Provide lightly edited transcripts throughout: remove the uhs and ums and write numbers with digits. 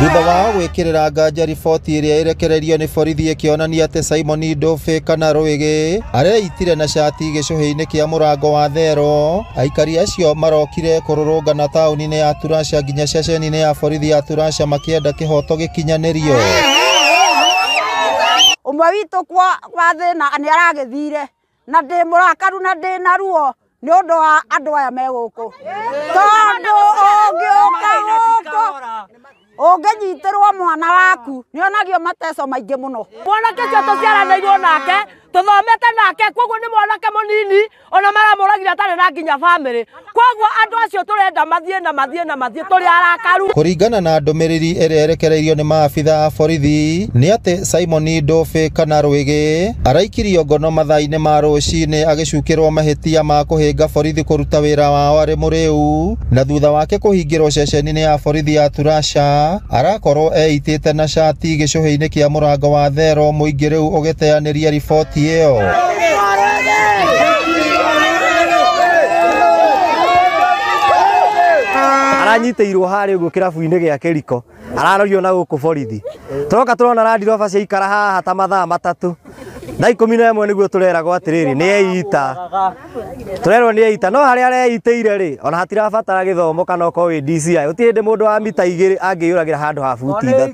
Thutha wao gwikirira nganja riboti iria irekererio ni borithi ikionania ati Simon Ndubi kana Rwigi areitire na cati gicuhi-ini kia murango wa thero. Aikari acio marokire kururungana tauni-ini ya Turasha nginya ceceni-ini ya borithi ya Turasha makienda kihoto gikinyanirio. Umwe witũ kwa thĩna nĩ aragĩthire na ndĩ mũrakaru na ndĩ na ruo nĩ ũndũ wa andũ aya me gũkũ, tondũ ũngĩũka gũkũ ũngĩnyitĩrwo mwana waku nĩonagio mateco maingĩ mũno. Mwanake ũcio tũciaranĩirwo nake tũthomete nake, koguo nĩ mwanake mũnini ona maramũragire atarĩ na nginya bamĩrĩ, koguo andũ acio tũrenda mathiĩ na mathiĩ na mathiĩ, tũrĩ arakaru. Kũringana na ndũmĩrĩri ĩrĩa ĩrekereirio nĩ maabitha a borithi nĩ atĩ Simon Ndubi kana Rwigi araikirio ngono mathaa-inĩ ma rũcinĩ agĩcukĩrwo mahĩtia ma kũhĩnga borithi kũruta wĩra wao arĩ mũrĩu, na thutha wake kũhingĩrwo ceceni-inĩ ya borithi ya Turasha arakorwo eitĩte na cati gĩcũhĩ-inĩ kĩa mũrango wa thero. Mũingĩ rĩu ũgĩteanĩria riboti ĩyo. Aranyitĩirwo harĩa ũguo kĩrabu-inĩ gĩa Kĩriko, ararorio na gũkũ borithi. Tũroka tũrona Land Rover ciaikara haha ta mathaa matatũ, thaa 11 nĩguo tũreragwo atĩrĩrĩ nĩ eita, tũrerwo nĩ eita, no harĩa areitĩire rĩ ona hatirabatara gĩthomo kana okorwo wĩ DCI. Gũtirĩ hĩndĩ mũndũ wa mita 2 angĩyũragĩra handũ ha buti 3.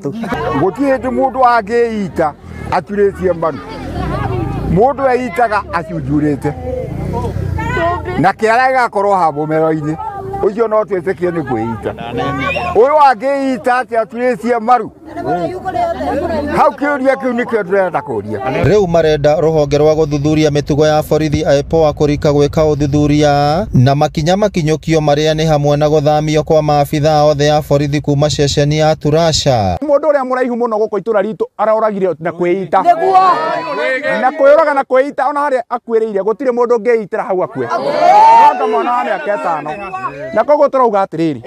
Gũtirĩ hĩndĩ mũndũ angĩita aturĩtie maru, mũndũ eitaga acunjurĩte na kĩara gĩgakorwo ha mũmero-inĩ ũcio no twĩtĩkie nĩ kwĩita. Ũyũ angĩita atĩ aturĩtie maru hau, kĩũria kĩu nĩkĩo ndĩrenda kũria. Rĩu marenda rũhonge rwa gũthuthuria mĩtugo ya borithi IPOA kũrika gwĩka ũthuthuria na makinya makinyũkio marĩa nĩ hamwe na gũthamio kwa maabitha othe a borithi kuma ceceni ya Turasha. Mũndũ ũrĩa mũraihu mũno gũkũ itũra ritũ aroragire na kwĩita na kwĩyũraga na kwĩita, ona harĩa akuĩrĩire gũtirĩ mũndũ ũngĩitĩra hau akue anga mwana wa mĩaka 5. Na koguo tũrauga atĩrĩrĩ,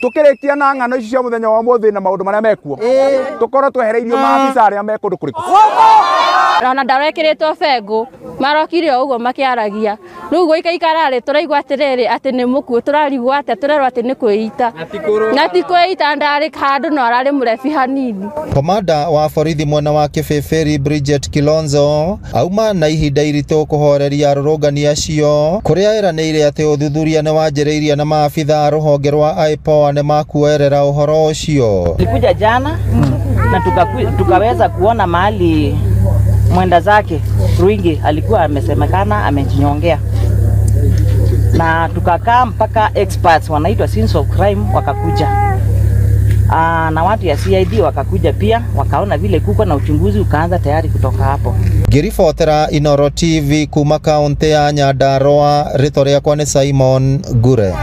tukirikia na ng'ano ici cia muthenya wa ũmũthĩ na maũndũ marĩa mekuo, tũkorwo twehereirio maabitha arĩa me kũndũ kũrĩkũ. Ona ndarekĩrĩtwo bengũ, marokire o ũguo makĩaragia. Rĩu gũikaikara rĩ tũraigua atĩrĩrĩ atĩ nĩ mũkuũ, tũrarigwo atĩa, tũrerwo atĩ nĩ kwĩita na ti kwĩita, ndarĩ handũ no ararĩ mũrebi hanini. Komanda wa borithi mwena wa Kĩbĩbĩri Bridget Kilonzo auma na ihinda iritũ kũhoreria arũrũngani acio, kũrĩa eranĩire atĩ ũthuthuria nĩ wanjĩrĩirie na maabitha a rũhonge rwa IPOA nĩ makuoerera ũhoro ũcio. Tulikuja jana na tukaweza kuona mahali mwenda zake Rwigi alikuwa amesemekana amejinyongea, na tukakaa mpaka experts wanaitwa scenes of crime wakakuja, na watu ya CID wakakuja pia wakaona vile kuko na uchunguzi ukaanza tayari kutoka hapo. Ngĩribotera Inooro TV kuma kaunti ya Nyandarua, rĩtwa rĩakwa nĩ Simon Ngure.